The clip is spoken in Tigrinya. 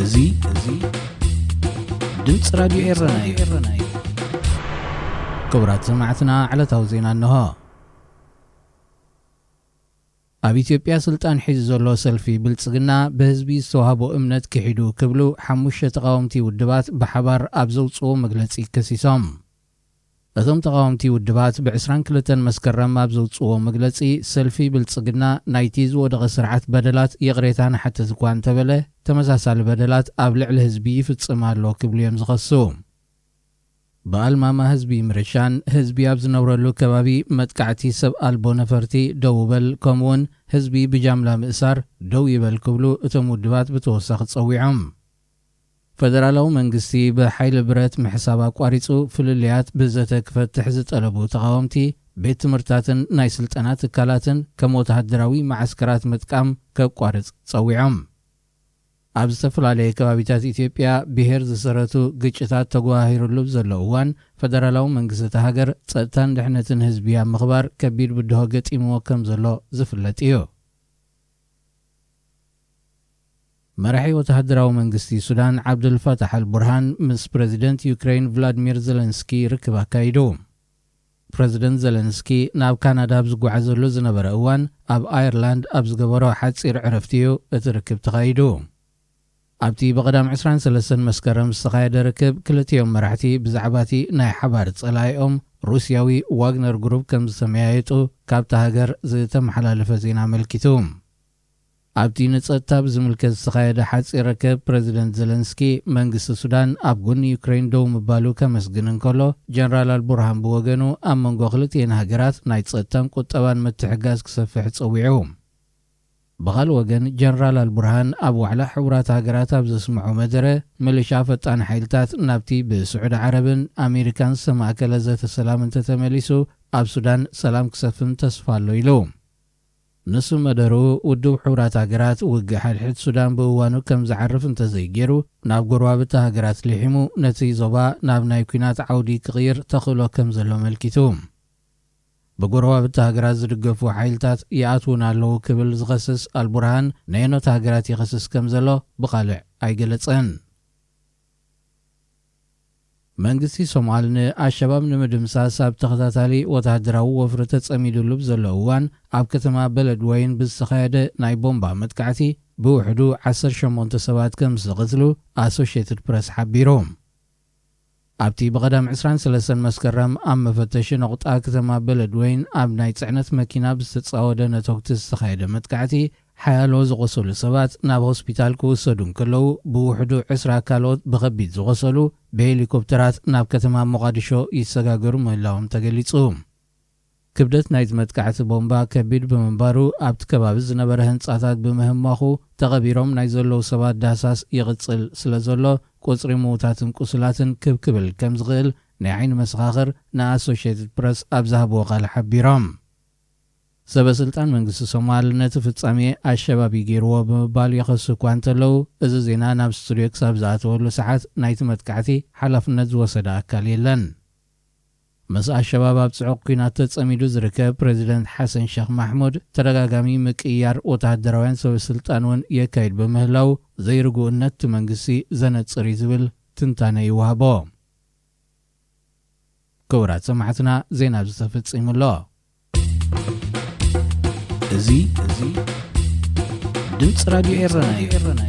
እዚ እዚ ድምፂ ራዲዮ ኤረና እዩ። ክቡራት ሰማዕትና፣ ዕለታዊ ዜና እንሆ። ኣብ ኢትዮጵያ ስልጣን ሒዙ ዘሎ ሰልፊ ብልጽግና፣ ብህዝቢ ዝተዋህቦ እምነት ክሒዱ ክብሉ ሓሙሽተ ተቓወምቲ ውድባት ብሓባር ኣብ ዘውጽዎ መግለጺ ከሲሶም። እቶም ተቓወምቲ ውድባት ብ ዕስራን ክልተን መስከረም ኣብ ዘውጽዎ መግለጺ፣ ሰልፊ ብልጽግና ናይቲ ዝወደቐ ስርዓት በደላት ይቕሬታ ንሓትት እኳ እንተበለ፣ ተመሳሳሊ በደላት ኣብ ልዕሊ ህዝቢ ይፍጽም ኣሎ ክብሉ እዮም ዝኸሱ። ብኣልማማ ህዝቢ ምርሻን፣ ህዝቢ ኣብ ዝነብረሉ ከባቢ መጥቃዕቲ ሰብ ኣልቦ ነፈርቲ ደው በል፣ ከምኡውን ህዝቢ ብጃምላ ምእሳር ደው ይበል ክብሉ እቶም ውድባት ብተወሳኺ ጸዊዖም። ፈደራላዊ መንግስቲ ብሓይሊ ብረት ምሕሳብ ኣቋሪጹ፣ ፍልልያት ብዘተ ክፈትሕ ዝጠለቡ ተቓወምቲ፣ ቤት ትምህርትታትን ናይ ስልጠና ትካላትን ከም ወተሃደራዊ መዓስከራት ምጥቃም ከቋርጽ ጸዊዖም። ኣብ ዝተፈላለየ ከባቢታት ኢትዮጵያ ብሄር ዝሰረቱ ግጭታት ተጓሂሩሉ ዘሎ እዋን፣ ፈደራላዊ መንግስቲ እታ ሃገር ጸጥታን ድሕነትን ህዝቢ ኣብ ምኽባር ከቢድ ብድሆ ገጢምዎ ከም ዘሎ ዝፍለጥ እዩ። መራሒ ወተሃደራዊ መንግስቲ ሱዳን ዓብደልፋታሕ ኣልቡርሃን ምስ ፕረዚደንት ዩክሬን ቭላድሚር ዘለንስኪ ርክብ ኣካይዱ። ፕረዚደንት ዘለንስኪ ናብ ካናዳ ኣብ ዝጓዓዘሉ ዝነበረ እዋን፣ ኣብ ኣየርላንድ ኣብ ዝገበሮ ሓጺር ዕረፍቲ እዩ እቲ ርክብ ተኻይዱ። ኣብቲ ብቐዳም ዕስራን ሰለስተን መስከረም ዝተኻየደ ርክብ፣ ክልቲኦም መራሕቲ ብዛዕባ እቲ ናይ ሓባር ጸላኢኦም ሩስያዊ ዋግነር ግሩፕ ከም ዝተመያየጡ ካብታ ሃገር ዝተመሓላለፈ ዜና ኣመልኪቱ። ኣብቲ ንጸጥታ ብዝምልከት ዝተኻየደ ሓጺር ርክብ፣ ፕረዚደንት ዘለንስኪ መንግስቲ ሱዳን ኣብ ጎኒ ዩክሬን ደው ምባሉ ከመስግን እንከሎ፣ ጀነራል ኣልቡርሃን ብወገኑ ኣብ መንጎ ክልቲኤን ሃገራት ናይ ጸጥታን ቁጠባን ምትሕግጋዝ ክሰፍሕ ጸዊዑ። ብኻልእ ወገን፣ ጀነራል ኣልቡርሃን ኣብ ዋዕላ ሕቡራት ሃገራት ኣብ ዘስምዖ መደረ፣ ምልሻ ፈጣን ሓይልታት ናብቲ ብስዑዲ ዓረብን ኣሜሪካን ዝተማእከለ ዘተ ሰላም እንተተመሊሱ፣ ኣብ ሱዳን ሰላም ክሰፍን ተስፋ ኣሎ ኢሉ። ንሱ መደርኡ፣ ውድብ ሕቡራት ሃገራት ውግእ ሓድሕድ ሱዳን ብእዋኑ ከም ዝዓርፍ እንተዘይገይሩ፣ ናብ ጎረባብቲ ሃገራት ሊሒሙ ነቲ ዞባ ናብ ናይ ኲናት ዓውዲ ክቕይር ተኽእሎ ከም ዘሎ ኣመልኪቱ። ብጎረባብቲ ሃገራት ዝድገፉ ሓይልታት ይኣትዉን ኣለዉ ክብል ዝኸስስ ኣልቡርሃን፣ ነየኖት ሃገራት ይኸስስ ከም ዘሎ ብቓልዕ ኣይገለጸን። መንግስቲ ሶማል ንኣሸባብ ንምድምሳስ ኣብ ተኸታታሊ ወተሃደራዊ ወፍሪ ተጸሚዱሉ ብዘሎ እዋን፣ ኣብ ከተማ በለድወይን ብዝተኻየደ ናይ ቦምባ መጥቃዕቲ ብውሕዱ ዓሰርተ ሸሞንተ ሰባት ከም ዝተቐትሉ ኣሶሽየትድ ፕረስ ሓቢሩ። ኣብቲ ብቐዳም ዕስራን ሰለስተን መስከረም ኣብ መፈተሺ ነቑጣ ከተማ በለድወይን ኣብ ናይ ጽዕነት መኪና ብዝተጻወደ ነተጉቲ ዝተኻየደ መጥቃዕቲ፣ ሓያሎ ዝቖሰሉ ሰባት ናብ ሆስፒታል ክውሰዱ እንከለዉ፣ ብውሕዱ ዕስራ ካልኦት ብኸቢድ ዝቖሰሉ ብሄሊኮፕተራት ናብ ከተማ ሞቓዲሾ ይሰጋገሩ ምህላዎም ተገሊጹ። ክብደት ናይቲ መጥቃዕቲ ቦምባ ከቢድ ብምንባሩ፣ ኣብቲ ከባቢ ዝነበረ ህንጻታት ብምህማኹ፣ ተቐቢሮም ናይ ዘለዉ ሰባት ዳህሳስ ይቕጽል ስለ ዘሎ፣ ቁጽሪ ምዉታትን ቁስላትን ክብ ክብል ከም ዝኽእል ናይ ዓይኒ መሰኻኽር ንኣሶሽየትድ ፕረስ ኣብ ዝሃብዎ ቃል ሓቢሮም። ሰበ ስልጣን መንግስቲ ሶማል ነቲ ፍጻሜ ኣሸባብ እዩ ገይርዎ ብምባል ይኸሱ እኳ እንተለዉ፣ እዚ ዜና ናብ ስቱድዮ ክሳብ ዝኣተወሉ ሰዓት ናይቲ መጥቃዕቲ ሓላፍነት ዝወሰደ ኣካል የለን። ምስ ኣሸባብ ኣብ ጽዑቕ ኲናት ተጸሚዱ ዝርከብ ፕረዚደንት ሓሰን ሸኽ ማሕሙድ፣ ተደጋጋሚ ምቅይያር ወተሃደራውያን ሰበ ስልጣን እውን የካይድ ብምህላው፣ ዘይርጉእነት እቲ መንግስቲ ዘነጽር እዩ ዝብል ትንታነ ይወሃቦ። ክቡራት ሰማዕትና፣ ዜና ኣብዚ ተፈጺሙ ኣሎ። እዚ እዚ ድምፂ ራዲዮ ኤረና እዩ።